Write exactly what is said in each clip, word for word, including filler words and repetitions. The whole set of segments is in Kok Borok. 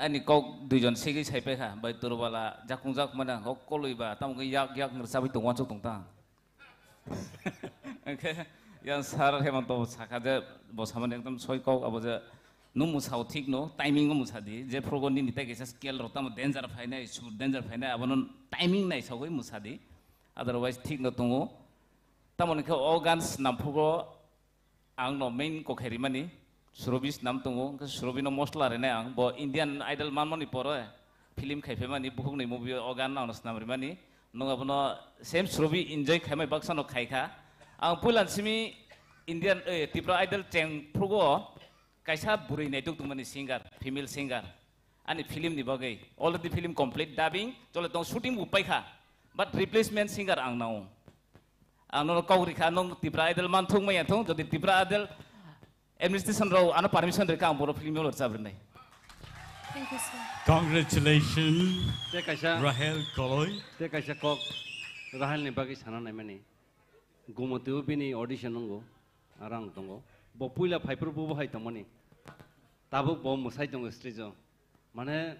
Ani kok duijon segwi sai paikha, bai Turbala, jakung jak mane, hok koloi ba, tamo khe yak yak nrwchabwi tong uansuk tong ta. Hwnkhe yang sir Hemant bo sakha je, bo samani ekdom soi kok, abo je, nung mwsao thik no, timing o mwsa di, je phrugo nini tai kaisa scale rok tamo danger phainai, sur danger phainai, abono timing nai sagwi mwsa di, otherwise thik no tongo. Tamoni khe o gan swnam phugo, ang no main kokhai rimani, Surobi swnam tongo, hwnkhe Surobi no mosla rinai ang, bo Indian Idol manmani pore film khai phaimani, bukhuk ni movie o gan ang no swnam rimani, nung abono same Surobi enjoy khaimai baksa no khai kha. Ang puila simi Indian, eh, Tripura Idol cheng phrugo kaisa bwrwi naituk tongmani singer, female singer, ani film ni bagwi, already film complete, dubbing chole tong, shooting bo paikha, but replacement singer ang nao. Ang nono kok rikha, nung Tripura Idol man thung maya thung, jodi Tripura Idol administration rao ano permission rikha, ang boro film rwchap rinai. Thank you, sir. Congratulations, Te kaisa, Rahel Koloi. Te kaisa kok Rahel ni bagwi sana naimani. Gumotio bini audition nungo, arang tongo. Bo puila phaipru bo hai tongmani. Tabuk bo mwsai tongo stage o. Mane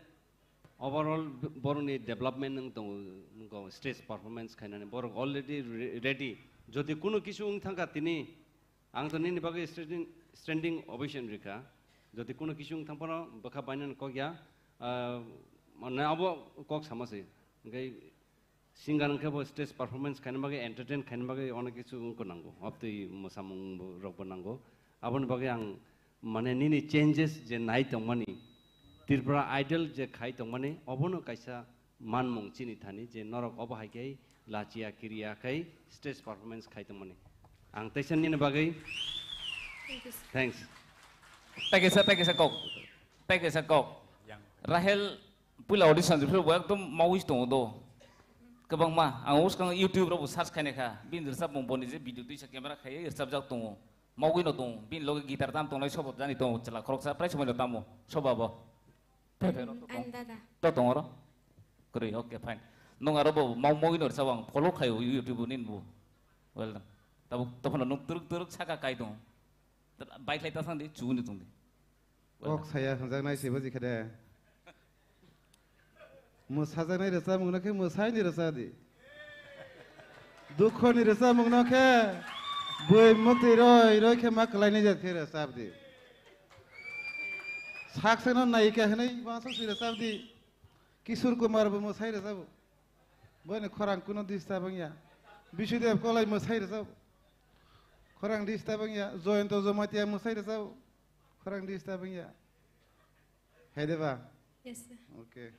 overall borokni development wng tongo, wngkha stage performance khainani. Borok already re-, ready. Jodi kuno kisu wng thangkha tini, ang to nini bagwi standing, standing ovation rikha. Jodi kuno kisu wng thangphano bwkha bainani kok ya, ah, mane abo kok sama se. Hwnkhe singer hwnkhe bo stage performance khaina bagwi, entertain khaina bagwi onek kisu wngkha nango. Obtwi mwsamung bo, rok bo nango. Aboni bagwi ang mane nini changes je nai tongmani, Tripura Idol je khai tongmani, obono kaisa manmung chini thani je norok obo hai khe lachia kiriya khai stage performance khai tongmani. Ang teisa nini bagwi Thank you, sir. Thanks. Thank you, sir. Thank you, sir. Kok. Thank you, sir. Kok. Yang. Rahel puila audition rwphru bo ekdom mawi tongo do. Kwbangma ang uskang YouTube rok bo search khainai kha. Bini rwchapmung boni je video tuisa camera khaiwi rwchapjak tongo. Mawi no tongo. Bini loge guitar tam tongnai sobo jani tongo chwla khoroksa prai somoi no tamo. Soba bo. Phai phai rok to tong. Ang dada. To tong oro. Kwrwi, okay, fine. Nung aro bo mau mawi no rwchap ang follow khai o YouTube nin bo. Well done. Tabuk tophano nung turuk turuk saka kai tongo. Bike lai ta sang di, chuguni tong di. Kok saya hwnjaknai se buji khe de. Mwsajaknai rwchapmungno khe mwsaini rwchap di. Dukhoni rwchapmungno khe bui muktwi roi roi khe ma kwlainai jat khe rwchap di. Saksano nayika hwnwi uansuk si rwchap di. Kishore Kumar bo mwsai rwchabo. Boini khorang kuno disturb wngya. Bisudev Koloi mwsai rwchabo. Khorang disturb wngya. Joyonto Jamatia mwsai rwchabo. Khorang disturb wngya. Hai de ba? Yes, sir. Okay.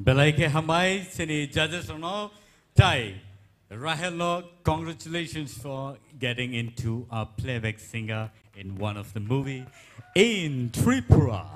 Belai khe hambai chini judges rokno tai Rahel no congratulations for getting into a playback singer in one of the movie in Tripura.